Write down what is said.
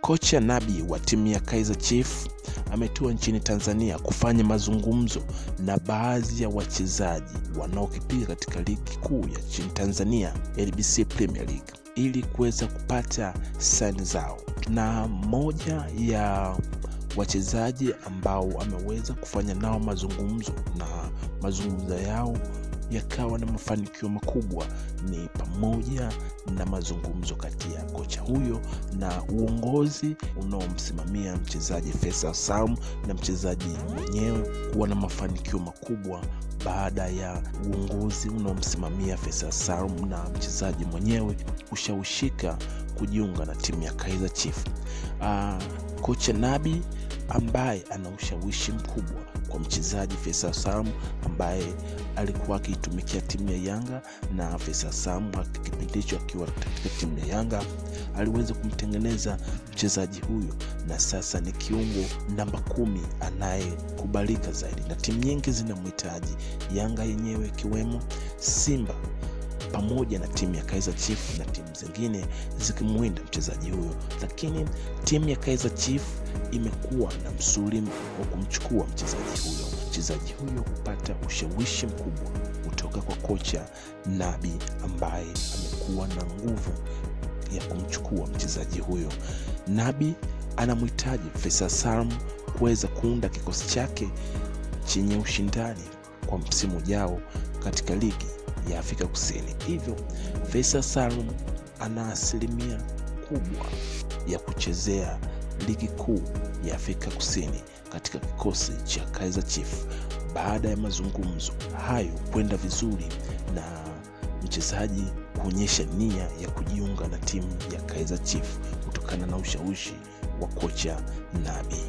Kocha Nabi wa timu ya Kaizer Chiefs ametua nchini Tanzania kufanya mazungumzo na baadhi ya wachezaji wanaokipiga katika ligi kuu ya nchini Tanzania, NBC Premier League, ili kuweza kupata saini zao. Na moja ya wachezaji ambao ameweza kufanya nao mazungumzo na mazungumzo yao yakawa na mafanikio makubwa ni pamoja na mazungumzo kati ya kocha huyo na uongozi unaomsimamia mchezaji Faisal Salum na mchezaji mwenyewe kuwa na mafanikio makubwa baada ya uongozi unaomsimamia Faisal Salum na mchezaji mwenyewe kushawishika kujiunga na timu ya Kaizer Chiefs. Kocha Nabi ambaye ana ushawishi mkubwa kwa mchezaji Faisal Salum ambaye alikuwa akiitumikia timu ya Yanga, na Faisal Salum kipindi hicho akiwa katika timu ya Yanga aliweza kumtengeneza mchezaji huyo, na sasa ni kiungo namba 10 anayekubalika zaidi na timu nyingi zinamhitaji, Yanga yenyewe ikiwemo, Simba pamoja na timu ya Kaizer Chiefs na timu zingine zikimwinda mchezaji huyo. Lakini timu ya Kaizer Chiefs imekuwa na msuli wa kumchukua mchezaji huyo. Mchezaji huyo hupata ushawishi mkubwa kutoka kwa kocha Nabi ambaye amekuwa na nguvu ya kumchukua mchezaji huyo. Nabi anamhitaji Faisal Salum kuweza kuunda kikosi chake chenye ushindani kwa msimu ujao katika ligi ya Afrika Kusini. Hivyo Faisal Salum ana asilimia kubwa ya kuchezea ligi kuu ya Afrika Kusini katika kikosi cha Kaizer Chiefs baada ya mazungumzo hayo kwenda vizuri na mchezaji kuonyesha nia ya kujiunga na timu ya Kaizer Chiefs kutokana na ushawishi wa kocha Nabi.